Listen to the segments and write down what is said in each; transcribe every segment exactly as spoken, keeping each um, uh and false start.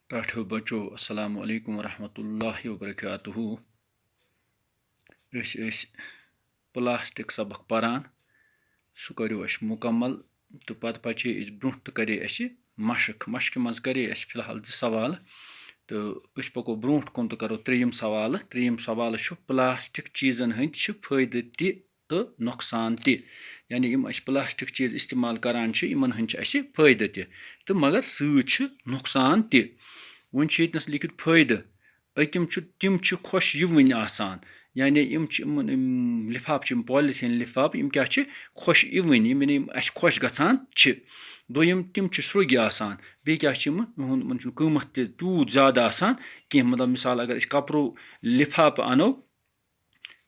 ٹاٹھیو بچو، السلام علیکم ورحمۃ اللہ وبرکاتہ۔ أسۍ ٲسۍ پلاسٹک سبق پران، سُہ کٔرِو اَسہِ مُکمل، تہٕ پتہٕ پچے أسۍ برٛونٛہہ تہٕ کرے اَسہِ مشق۔ مشقہِ منٛز کرے اَسہِ فی الحال زٕ سوال، تہٕ أسۍ پکو برٛونٛٹھ کُن تہٕ کرو ترٛیٚیِم سوال۔ ترٛیٚیِم سوال چھُ، پلاسٹک چیٖزن ہٕنٛدۍ چھِ فٲیدٕ تہِ تہٕ نۄقصان تہِ۔ یعنی یِم أسۍ پلاسٹک چیٖز استعمال کران چھِ، یِمن ہٕنٛدۍ چھِ اَسہِ فٲیدٕ تہِ، تہٕ مگر سۭتۍ چھِ نۄقصان تہِ۔ وۄنۍ چھِ ییٚتنَس لیکھِتھ فٲیدٕ۔ أکِم چھُ، تِم چھِ خۄش یِوٕنۍ آسان۔ یعنی یِم چھِ یِمن، یِم لِفاف چھِ، یِم پالیٖتھیٖن لِفاف، یِم کیٛاہ چھِ؟ خۄش یِوٕنۍ، یِم، یعنی یِم اَسہِ خۄش گژھان چھِ۔ دوٚیِم، تِم چھِ سرٛوگۍ آسان۔ بیٚیہِ کیٛاہ چھِ یِم؟ یِہُنٛد، یِمن چھُنہٕ قۭمَتھ تہِ تیوٗت زیادٕ آسان کینٛہہ۔ مطلب، مثال، اگر أسۍ کپرو لِفافہٕ اَنو،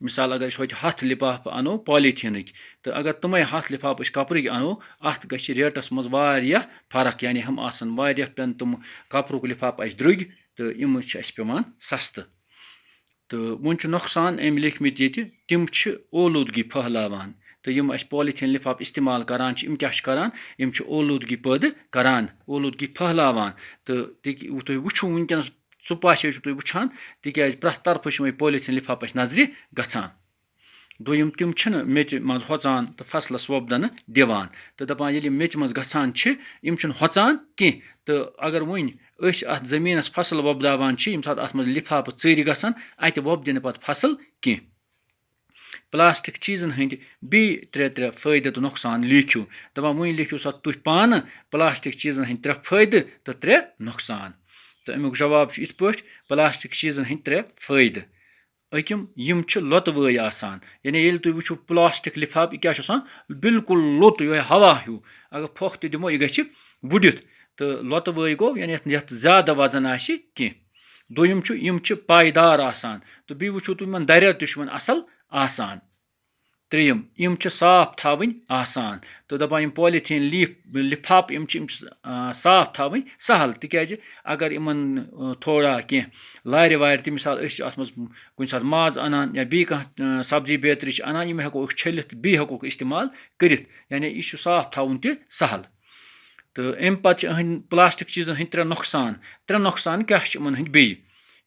مثال، اگر أسۍ ہوٚتہِ ہَتھ لِفافہٕ اَنو پالیٖتھیٖنٕکۍ، تہٕ اگر تِمَے ہَتھ لِفافہٕ أسۍ کپرٕکۍ اَنو، اَتھ گژھِ ریٹَس منٛز واریاہ فرق۔ یعنی ہُم آسَن واریاہ، پٮ۪ن تِم کپرُک لِفافہٕ اَسہِ درٛوٚگۍ، تہٕ یِم چھِ اَسہِ پٮ۪وان سَستہٕ۔ تہٕ وۄنۍ چھُ نۄقصان أمۍ لیکھمٕتۍ ییٚتہِ، تِم چھِ اولوٗدگی پھٔہلاوان۔ تہٕ یِم اَسہِ پالیٖتھیٖن لِفافہٕ استعمال کران چھِ، یِم کیٛاہ چھِ کران؟ یِم چھِ اولوٗدگی پٲدٕ کران، اولوٗدگی پھٔہلاوان۔ تہٕ تہِ، تُہۍ وٕچھِو وٕنکیٚنَس، ژُپاسے چھِو تُہۍ وٕچھان، تِکیٛازِ پرٛٮ۪تھ طرفہٕ چھِ وۄنۍ پالیٖتھیٖن لِفافہٕ اَسہِ نظرِ گژھان۔ دوٚیِم، تِم چھِنہٕ میٚژِ منٛز ہۄژان تہٕ فصلَس وۄپدَنہٕ دِوان۔ تہٕ دَپان، ییٚلہِ یِم میٚژِ منٛز گژھان چھِ، یِم چھِنہٕ ہۄژان کینٛہہ۔ تہٕ اگر وۄنۍ أسۍ اَتھ زٔمیٖنَس فصل وۄپداوان چھِ، ییٚمہِ ساتہٕ اَتھ منٛز لِفافہٕ ژٔرۍ گژھن، اَتہِ وۄپدِ نہٕ پَتہٕ فصل کینٛہہ۔ پلاسٹک چیٖزن ہٕنٛدۍ بیٚیہِ ترٛےٚ ترٛےٚ فٲیدٕ تہٕ نۄقصان لیکھِو۔ دَپان، وۄنۍ لیکھِو سا تُہۍ پانہٕ پلاسٹک چیٖزن ہٕنٛدۍ ترٛےٚ فٲیدٕ تہٕ ترٛےٚ نۄقصان۔ تہٕ اَمیُک جواب چھُ یِتھ پٲٹھۍ، پلاسٹک چیٖزن ہٕنٛدۍ ترٛےٚ فٲیدٕ۔ أکِم، یِم چھِ لۄتہٕ وٲے آسان۔ یعنی ییٚلہِ تُہۍ وٕچھِو پلاسٹک لِفاف، یہِ کیٛاہ چھُ آسان؟ بالکل لوٚت، یِہوٚے ہوا ہیوٗ۔ اگر پھۄکھ تہِ دِمو، یہِ گژھِ وُڈِتھ۔ تہٕ لۄتہٕ وٲے گوٚو، یعنی یَتھ، یَتھ زیادٕ وزن آسہِ کینٛہہ۔ دوٚیِم چھُ، یِم چھِ پایدار آسان۔ تہٕ بیٚیہِ وٕچھِو تُہۍ، یِمن دَرٮ۪ر تہِ چھُ یِمن اَصٕل آسان۔ ترٛیٚیِم، یِم چھِ صاف تھاوٕنۍ آسان۔ تہٕ دَپان، یِم پالیٖتھیٖن لیٖف، لِفاف، یِم چھِ، یِم چھِ، آ، صاف تھاوٕنۍ سَہل، تِکیٛازِ اگر یِمَن، آ، تھوڑا کینٛہہ لارِ وارِ تہِ، مِثال، أسۍ چھِ اَتھ منٛز کُنہِ ساتہٕ ماز اَنان یا بیٚیہِ کانٛہہ، آ، سبزی بیترِ چھِ اَنان، یِم ہٮ۪کو أسۍ چھٔلِتھ، بیٚیہِ ہٮ۪کوکھ استعمال کٔرِتھ۔ یعنی یہِ چھُ صاف تھاوُن تہِ سَہل۔ تہٕ اَمہِ پَتہٕ چھِ أہٕنٛدۍ پلاسٹک چیٖزَن ہٕنٛدۍ ترٛےٚ نۄقصان۔ ترٛےٚ نۄقصان کیٛاہ چھِ یِمَن ہٕنٛدۍ بیٚیہِ؟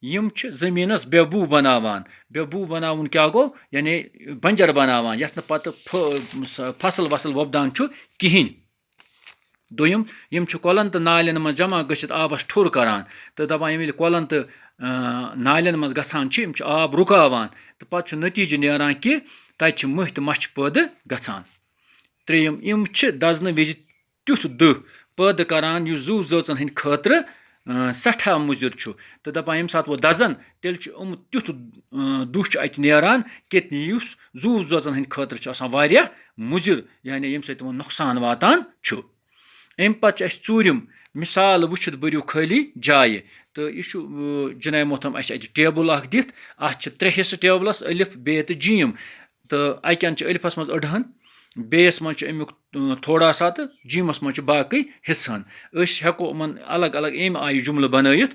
یِم چھِ زٔمیٖنَس بے بوٗ بَناوان۔ بے بوٗ بَناوُن کیٛاہ گوٚو؟ یعنی بنجر بناوان، یَتھ نہٕ پَتہٕ پھٔ-، سۄ فصل وصل وۄپدان چھُ کِہیٖنۍ۔ دوٚیِم، یِم چھِ کۄلَن تہٕ نالٮ۪ن منٛز جمع گٔژھِتھ آبَس ٹھوٚر کران تہٕ دَپان، یِم ییٚلہِ کۄلَن تہٕ، آ، نالٮ۪ن منٛز گژھان چھِ، یِم چھِ آب رُکاوان تہٕ پَتہٕ چھُ نٔتیٖجہٕ نیران کہِ تَتہِ چھِ مٔہۍ تہٕ مَچھِ پٲدٕ گژھان۔ ترٛیٚیِم، یِم چھِ دَزنہٕ وِزِ تیُتھ دٕہ پٲدٕ کران، یُس زُو زٲژَن ہٕنٛدِ خٲطرٕ، آ، سٮ۪ٹھاہ مُضِر چھُ۔ تہٕ دَپان، ییٚمہِ ساتہٕ وۄنۍ دَزَن، تیٚلہِ چھُ یِم تیُتھ، آ، دٕہ چھُ اَتہِ نیران، کہِ یُس زُو زٲژَن ہٕنٛدِ خٲطرٕ چھُ آسان واریاہ مُضِر، یعنی ییٚمہِ سۭتۍ تِمَن نۄقصان واتان چھُ۔ اَمہِ پَتہٕ چھُ اَسہِ ژوٗرِم مِثال وٕچھِتھ بٔرِو خٲلی جایہِ۔ تہٕ یہِ چھُ، آ، جناب محترم، اَسہِ اَتہِ ٹیبل اَکھ دِتھ۔ اَتھ چھِ ترٛےٚ حِصہٕ ٹیبلَس، الف، بے تہٕ جیم۔ تہٕ اَکہِ اَنٛد چھِ الفَس منٛز أڑہَن، بیٚیِس منٛز چھُ اَمیُک، اۭں، تھوڑا سا تہٕ جیٖمَس منٛز چھُ باقٕے حِصہٕ ہَن۔ أسۍ ہٮ۪کو یِمَن الگ الگ اَمہِ آیہِ جُملہٕ بَنٲیِتھ،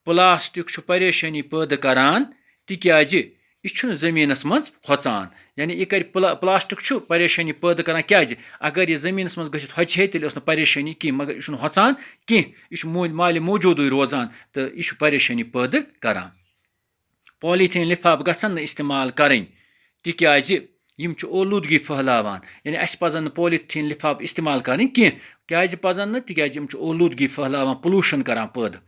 پلاسٹک چھُ پریشٲنی پٲدٕ کران، تِکیٛازِ یہِ چھُنہٕ زٔمیٖنَس منٛز ہۄژان۔ یعنی یہِ کَرِ پلا-، پلاسٹک چھُ پریشٲنی پٲدٕ کران۔ کیٛازِ؟ اگر یہِ زٔمیٖنَس منٛز گٔژھِتھ ہۄژِ ہے، تیٚلہِ ٲس نہٕ پریشٲنی کینٛہہ، مگر یہِ چھُنہٕ ہۄژان کینٛہہ، یہِ چھُ موٗدۍ مالہِ موٗجوٗدٕے روزان تہٕ یہِ چھُ پریشٲنی پٲدٕ کران۔ پالیٖتھیٖن لِفاف گژھن نہٕ استعمال کرٕنۍ، تِکیٛازِ یِم چھِ اولوٗدگی پھٔہلاوان۔ یعنی اَسہِ پَزَن نہٕ پالیٖتھیٖن لِفاف استعمال کرٕنۍ کینٛہہ۔ کیٛازِ پَزَن نہٕ؟ تِکیٛازِ یِم چھِ اولوٗدگی پھٔہلاوان، پولوٗشن کران پٲدٕ۔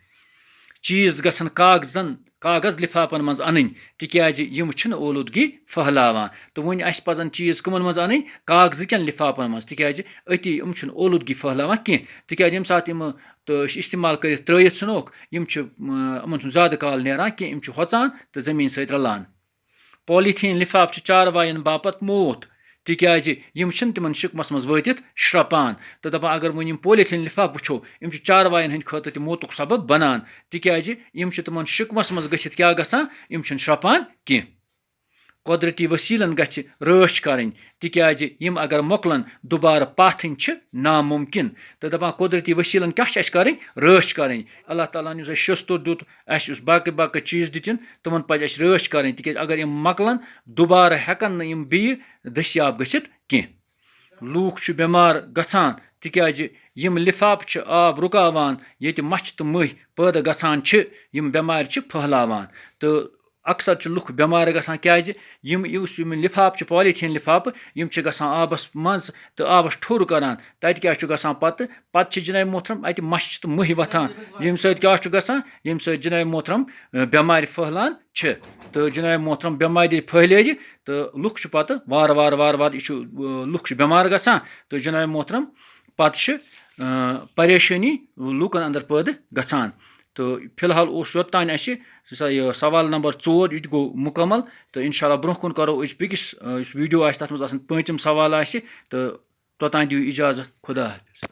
چیٖز گژھن کاغذن، کاغذ لِفافن منٛز اَنٕنۍ، تِکیٛازِ یِم چھِنہٕ اولوٗدگی پھٔہلاوان۔ تہٕ وۄنۍ اَسہِ پَزَن چیٖز کٕمَن منٛز اَنٕنۍ؟ کاغذٕکٮ۪ن لِفافن منٛز، تِکیٛازِ أتی یِم چھِنہٕ اولوٗدگی پھٔہلاوان کینٛہہ۔ تِکیٛازِ ییٚمہِ ساتہٕ یِم تہٕ أسۍ استعمال کٔرِتھ ترٲیِتھ ژھٕنوکھ، یِم چھِ، م-، یِمَن چھُنہٕ زیادٕ کال نیران کینٛہہ، یِم چھِ ہۄژان تہٕ زٔمیٖن سۭتۍ رَلان۔ پالیٖتھیٖن لِفاف چھِ چاروایَن باپتھ موت، تِکیٛازِ یِم چھِنہٕ تِمَن شِکمَس منٛز وٲتِتھ شرٛپان۔ تہٕ دَپان، اگر وۄنۍ یِم پالیٖتھیٖن لِفاف وٕچھو، یِم چھِ چاروایَن ہٕنٛدِ خٲطرٕ تہِ موتُک سبب بَنان، تِکیٛازِ یِم چھِ تِمَن شِکمَس منٛز گٔژھِتھ کیٛاہ گژھان؟ یِم چھِنہٕ شرٛپان کینٛہہ۔ قۄدرٔتی ؤسیٖلَن گژھِ رٲچھ کَرٕنۍ، تِکیٛازِ یِم اگر مۄکلَن، دُبارٕ پاتھٕنۍ چھِ نامُمکِن۔ تہٕ دَپان، قۄدرٔتی ؤسیٖلَن کیٛاہ چھِ اَسہِ کَرٕنۍ؟ رٲچھ کَرٕنۍ۔ اللہ تعالیٰ ہَن یُس اَسہِ شستُر دیُت، اَسہِ یُس باقٕے باقٕے چیٖز دِتِن، تِمَن پَزِ اَسہِ رٲچھ کَرٕنۍ، تِکیٛازِ اگر یِم مۄکلَن، دُبارٕ ہٮ۪کَن نہٕ یِم بیٚیہِ دٔستیاب گٔژھِتھ کینٛہہ۔ لوٗکھ چھِ بٮ۪مار گژھان، تِکیٛازِ یِم لِفافہٕ چھِ آب رُکاوان، ییٚتہِ مَچھِ تہٕ مٔہۍ پٲدٕ گژھان چھِ، یِم بٮ۪مارِ چھِ پھٔہلاوان۔ تہٕ اکثر چھِ لُکھ بٮ۪مار گژھان، کیٛازِ؟ یِم، یُس یِم لِفافہٕ چھِ، پالیٖتھیٖن لِفافہٕ، یِم چھِ گژھان آبَس منٛز تہٕ آبَس ٹھوٚر کران۔ تَتہِ کیٛاہ چھُ گژھان پَتہٕ؟ پَتہٕ چھِ جناب محترم اَتہِ مَچھِ تہٕ مٔہۍ وۄتھان، ییٚمہِ سۭتۍ کیٛاہ چھُ گژھان؟ ییٚمہِ سۭتۍ جناب محترم، اَ، بٮ۪مارِ پھٔہلان چھِ۔ تہٕ جناب محترم، بٮ۪مارِ ییٚلہِ پھٔہلیٚیہِ تہٕ لُکھ چھِ پَتہٕ وارٕ وارٕ، وارٕ وارٕ، یہِ چھُ، اَ، لُکھ چھِ بٮ۪مار گژھان۔ تہٕ جناب محترم، پَتہٕ چھِ، اَ، پریشٲنی لوٗکَن اندر پٲدٕ گژھان۔ تہٕ فی الحال اوس یوٚتام اَسہِ سُہ یہِ سوال نمبر ژور، یہِ تہِ گوٚو مُکمل۔ تہٕ انشاءاللہ برٛونٛہہ کُن کرو أسۍ بیٚکِس، اَ، یُس video آسہِ، تَتھ منٛز آسَن پٲنٛژِم سوال آسہِ۔ تہٕ توٚتام دِیِو اِجازت، خدا حافظ۔